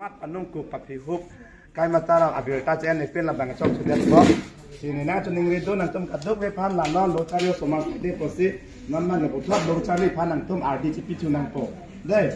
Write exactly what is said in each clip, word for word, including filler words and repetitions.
Mat panung kuk paphihuk kaimata ra abirta chen epin labang chok chudet ko. Sini nangchiningri dun nangtum kadokave aphan la non lo charli osomar de pusi non man le puthot lo charli aphan nangtum ardi chipi chu nangpo. Dei.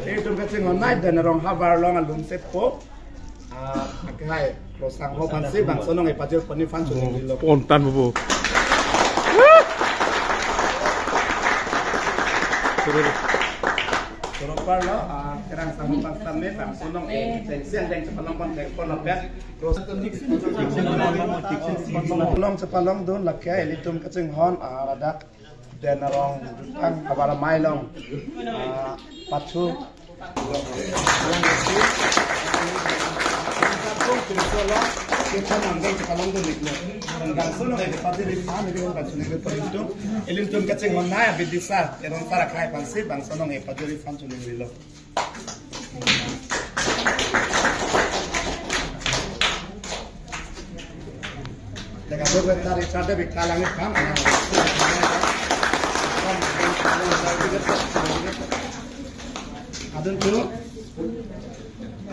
Ilitum kachinghon nai Denarong havar along alun sepo. Ah, akhai, Rosang ho aphansi bangso nong epajir poni aphan chuning rilo. Pontan bobo. Choro parlo, ah, kerang samu pang sitame bangso nong e cheng siang deng chepalong pon deng pon lapet. Rosang long chepalong dun lake ilitum kachinghon, ah, ladak Denarong jutang havar amei along, ah, pathu. Ilitum kachinghon nai abidisa, erong para akhai aphansi bangso nong epajir aphan chuning rilo. Adun tu,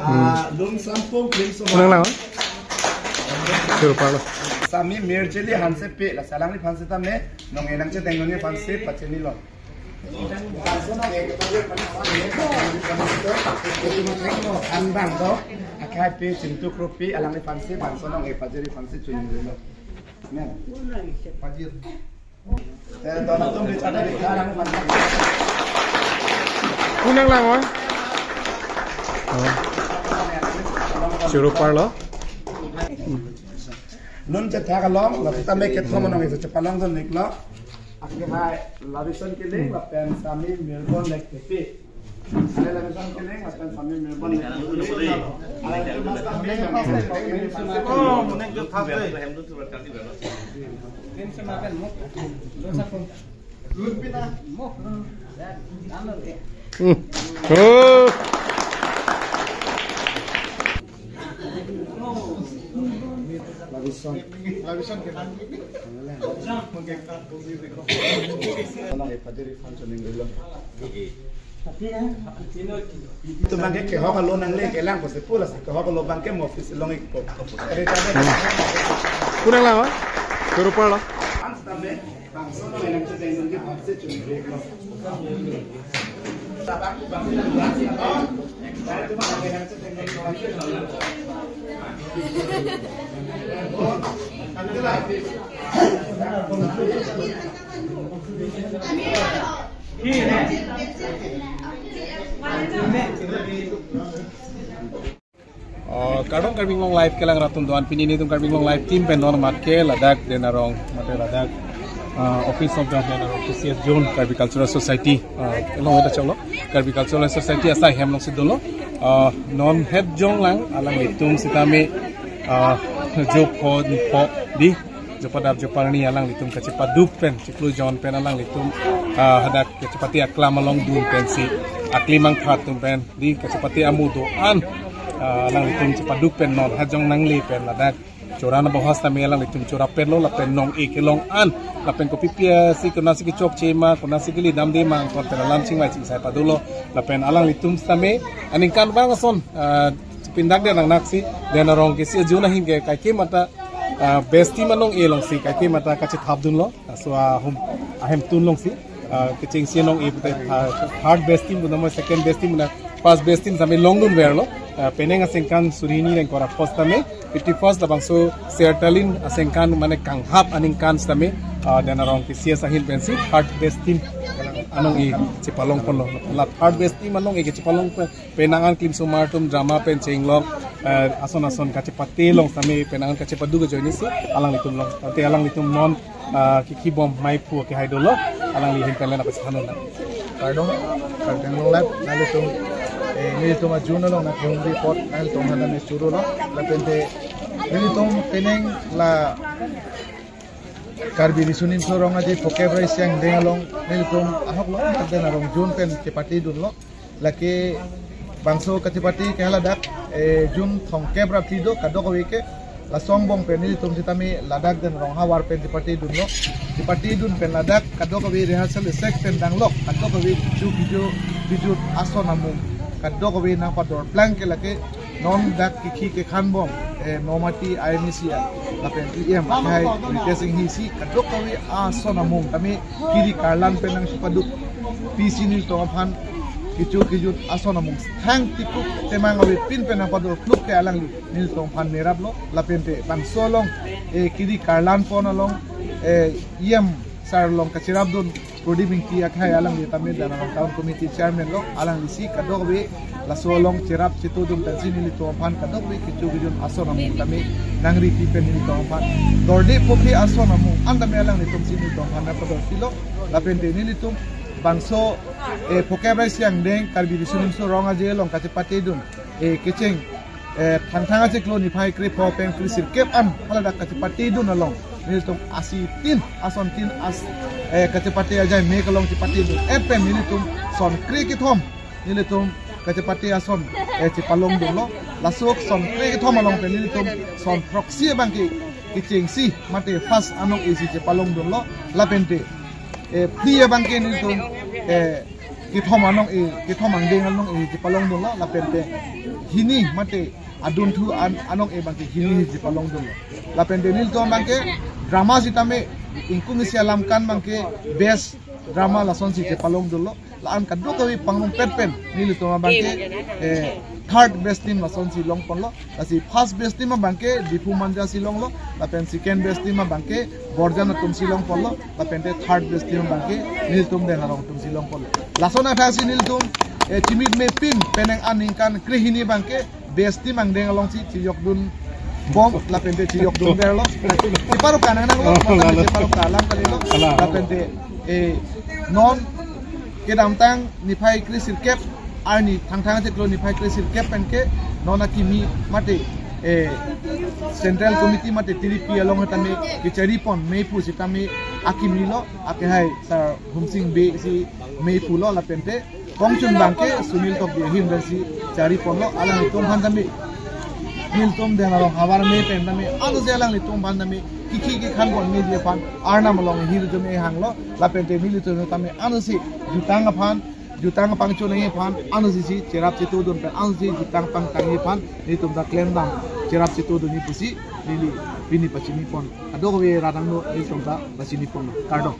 ah, lun sampung klim soma. Kunang lang, oh? Choro parlo. Sami Mirjili Hansepi, la alangliphan sitame nong e nangchedengdunji aphansi pachinilo. Anbang do, akhai pi Chintu Kropi, alangliphansi bangso nong epajir aphansi chuning rilo. Amen. Pajir. Eh, dona tum bicara di alangliphansi. Kunang lang, oh? Oh. Choro parlo. Lun chethak along, la sitame kethom anong isi chepalong dun iklo. Akhai Larison Killing lapen Sami Mirbon Lekthepi. Ale Larison Killing lapen Sami Mirbon Lekthepi. Ale mas kami. Oh, munek jo thak dei. Hmm. Oh. Itum abangke kehok alo nangle kelang pusi pu lasi kehok alo abangke mo office along ikpo. Kunang lang, oh? Choro parlo. Bangso nong e nangchedengdunji aphansi chuning rilo. Oh, kardom Karbi Anglong Live kelang rat atum do-an, pini nelitum Karbi Anglong Live team pen non mat ke ladak Denarong mate ladak, ah, office of the Denarong K C S Zone Karbi Cultural Society, ah, along weda choklo Karbi Cultural Society asai hem alongsi dolo, ah, non het jong lang alanglitum sitame, ah, jo pho ni pho di jo padap jo parni alanglitum kachepaduk pen chiklo jon pen alanglitum, ah, hadak kachepate aklam along dun pensi akli mangtha atum pen di kachepate amu do-an, ah, alanglitum chepaduk pen non hajong nangle pen ladak chora na bohas tame alanglitum chora penlo lapen nong e kelong an lapen kopi pi si konatsi kechokche ma konatsi kili damde ma angkon pen alam chingvai chingsai padolo lapen alanglitum tame aningkanvang ason, ah, pindak de nangnaksi Denarong K C S Zone ahin ke kaike mata, ah, best team anong e alongsi kaike mata kachethap dunlo. Laso ahum ahemtun alongsi, ah, kechengsi anong e pute, ah, third best team puna mo second best team puna first best team tame longdunverlo. Ah, penang asengkan suri hini ingkoi ra post tame fifty-first labangso Sertalin asengkan mane kanghap aningkan tame, ah, Denarong K C S ahin pensi third best team anong e chepalong ponlo. La third best team anong e kechepalong pen penang an klimsomar atum drama pen chenglok, eh, ason ason kachepate along tame penang an kachepaduk ajoine si alanglitum along. Tangte alanglitum non Ah, kiki bom maiphu ke hai dolo, alangli ahin pen le nangpachethang nang. Kardom, kardom long lap, nanglitum, eh, nelitum a-June along nang kehumri apot, nanglitum aphan nang churolo, lapen te, nelitum penang la Karbi Riso Nimso Rong Aje Phokep Rai Siang Deng along, nelitum ahok lo, lapen arong June pen chepate dunlo, lake bangso kachepate ke haladak, eh, June thomkep ra phli do, kadokave ke, laso angbong pen nelitum sitame ladak den rong havar pen chepate dunlo. Chepate dun pen ladak kadokave rehearsal esek pen danglok, kadokave chu kijo, kijo ason amung, kadokave nangpador plang ke lake non dak kiki kekhan bom, eh, Nomati I M A C a, lapen E M akhai Ritesh Enghi si kadokave ason amung tame kiri karlan pen nangsupaduk pisi nelitum aphan kichu kijut ason amung thang tikuk temang avepin pen nangpador pluk ke alangli nelitum aphan merap lo, lapen te bangso along, eh, kiri karlan pon along, eh, E M sar along kacherap dun Prodip Ingti akhai alangli tame Danarong Town Committee Chairman lo, alangli si kadokave laso along cherap chetu dun pensi nelitum aphan kadokave kichu kijun ason amung tame nangripi pen nelitum aphan dorde pokri ason amung an tame alanglitum si nelitum aphan nangpador pilo, lapen te nelitum bangso, eh, Phokep Rai Siang Deng Karbi Riso Nimso Rong Aje along kachepate dun, eh, kecheng, eh, Thangthang achiklo niphai krepho peng phli sirkep an haladak kachepate dun along nelitum asi tin ason tin as, eh, kachepate ajai mek along chepate dun. Epen nelitum son kre kethom nelitum kachepate ason, eh, chepalong dunlo. Laso son kre kethom along pen nelitum son throksi abangke kechengsi mate first anong-e si chepalong dunlo. Lapen te, eh, phli abangke nelitum, eh, kethom anong-e, kethom angdeng anong-e chepalong dunlo. Lapen te hini mate adunthu an, anong-e abangke hini chepalong dunlo. Lapen te nelitum abangke drama sitame ingkung isi alam kan abangke best drama lasonsi chepalong dunlo. La-an kadokave pangrumpet pen nelitum abangke, eh, third best team lasonsi longponlo. Lasi first best team abangke Diphu Manja si longlo, lapen second best team abangke Borjan atum si longponlo, lapen te third best team abangke nelitum Danarong atum si longponlo. Lason athasi nelitum, eh, chimit mepin penang aningkan krehini abangke best team angdeng alongsi chiyok dun bom, lapen te chiyok dun verlo. Cheparuk kanang nanglo, oh, matan lalo. Cheparuk kalang kalilo. Ala. Lapen te, eh, non kedamtang niphai kre sirkep, arni Thangthang achiklo niphai kre sirkep pen ke non akimi mate, eh, Central Committee mate T D P along tame kecharipon meiphu sitame akimi lo, akhai Sar Humsing Bey si meiphu lo, lapen te kongchun abangke Sunil Tokbi ahin pensi chariponlo, alanglitum aphan tame nelitum Danarong havar me pen tame ano si alanglitum aphan tame kiki kekhan pon media aphan Arnam along hirjume hanglo, lapen te nelitum tame ano si jutang aphan, jutang pangchun aphan ano si si cherap chetu dun pen ano si jutang pangtang aphan nelitum ta klemdam cherap chetu dunji pusi neli pini pachinipon. Kadokave rat angno nelitum ta pachinipon. Kardom.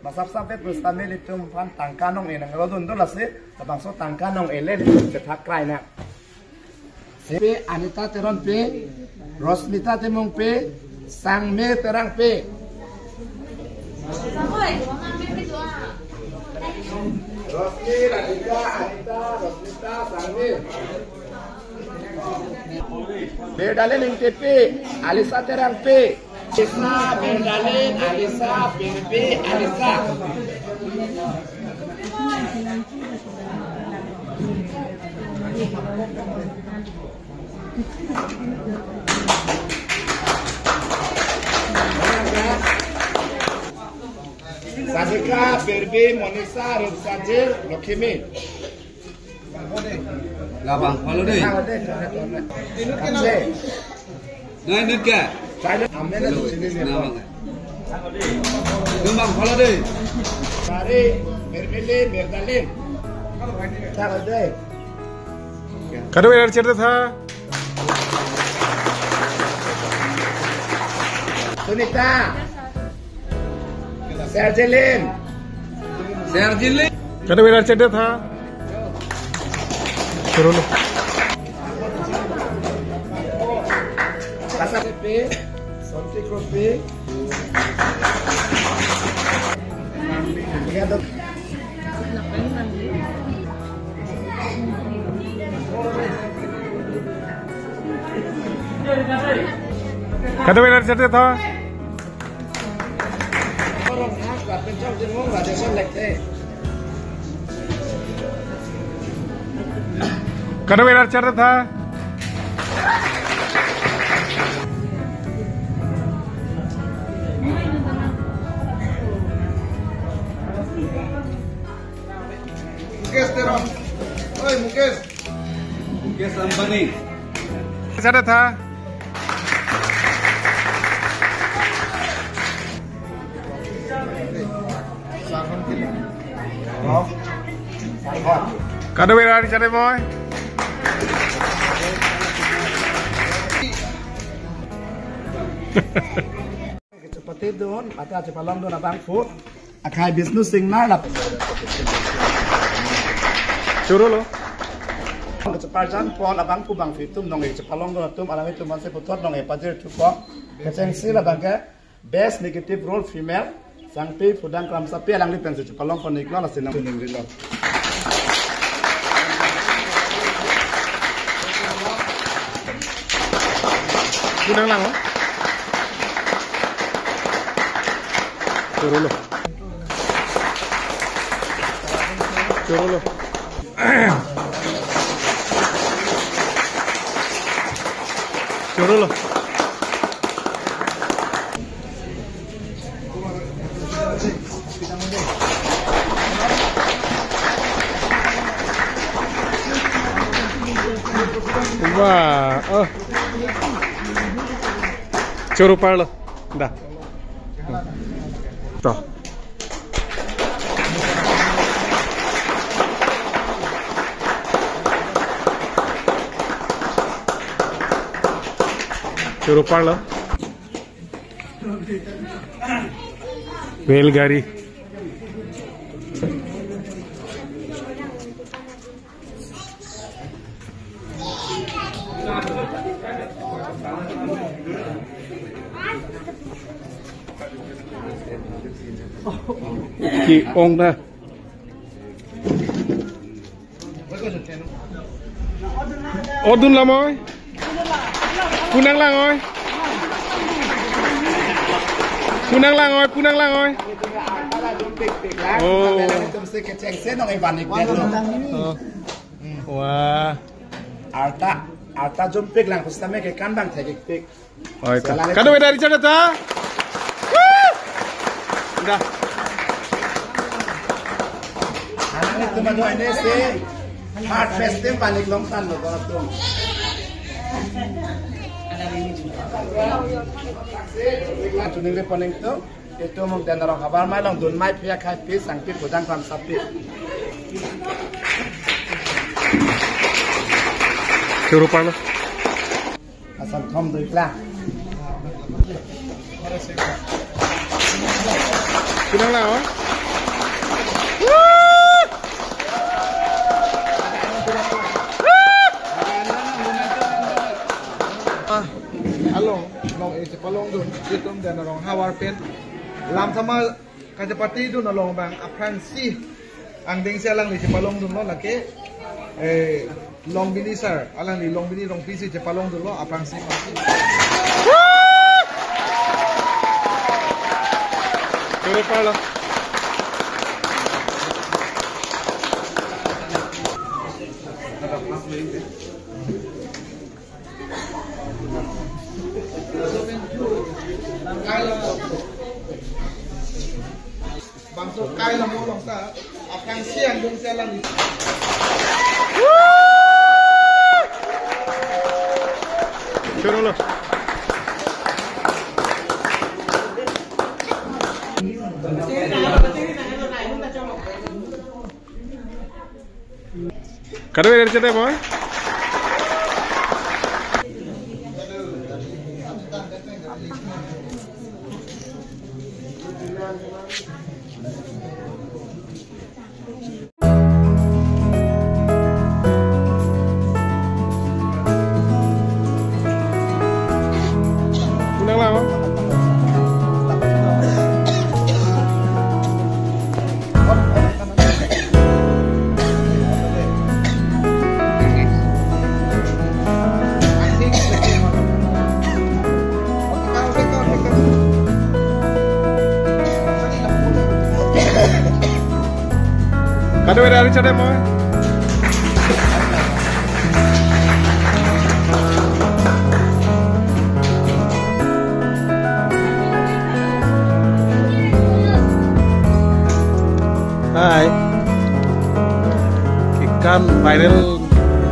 Masap sapet pusitame nelitum aphan tangka anong-e nangrodun do, lasi labangso tangka anong-e le nelitum chethak krai nang. Pe Anita Teronpi, Rosmita Timungpi, Sangmi Terangpi. Rosmi, Radhika, Anita, Rosmita, Sangmi. Berdalin Ingtipi, Alisa Terangpi. Alisa, Berdalin, Alisa, Pingpi, Alisa. Sadika, Berbi, Monisa, Rupsaji, Lokimi. Labang, follow deh. Nai, nit ka? Labang. Labang, follow deh. Sari, Mermili, Merdalin. Follow deh. Kado er chetha. Sunita. Serjilin. Serjilin. Kado er chetha. Suruh lo. Pasal P, Santi Kropi. Kado er chetha. Kadokave rat char tha. Mukesh Teron. Oi, Mukesh. Mukesh Ambani. Char tha. Kadokave rat char tha, boy. Kachepatedun, ata chepalongdun abangphu akhai Bishnu Singnar la. Choro lo. Kacheparjan pon abangphu bangphi atum nong chepalongdun atum alanglitum aphansi puthot nong pajir thupo. Kechengsi labang ke best negative role female Sangpi Pudang Kramsapi alangli pensi chepalong pon-iklo, lasi nang tuning rilo. Pudang lang, oh. Choro lo. Choro lo. Choro lo. Wah, oh. Choro parlo. Da. To. Choro parlo. Railgari. Ki ong na. Odun lamoi. Punang langoi. Punang langoi, punang langoi. Oh. Tumsi kechengsi nong iban ik delo. Oh. Wah. Arta, arta jumpik lang, kusitame ke kan bang thekik-tik. Oi, ta. Salah. Kadokave rat char tha. Woo! Da. Alanglitum adu ane se heart fest team panik long san lo ko tum. Tuning re poning tu. Itum Mung Den Arong havar mai longdun mai phi akhai pi Sangpi Pudang Kramsapi. Choro parlo. Asan thom dui kla. Punang lang, oh. Ah, along, long e chepalongdun, itum Den Arong havar pen. Lam thama kachepatedun along abang aphrangsi angdengsi alangli chepalongdunlo lake, eh, Longbini sir, alangli Longbini Rongpi si chepalongdunlo aphrangsi. Choro parlo. Bangso kai lam along ta, aphrangsi angdengsi alang ni. Choro lo. Kadokave rat char tha, boy. Punang lang, oh. Kado beda ari chode mo. Hai. Kekan viral,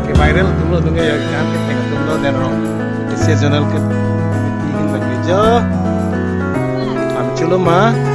ke viral dulu nunggu ya kekan ke tengah dulu dan rong. Isi channel ke bikin bagi jo. Am chulo ma.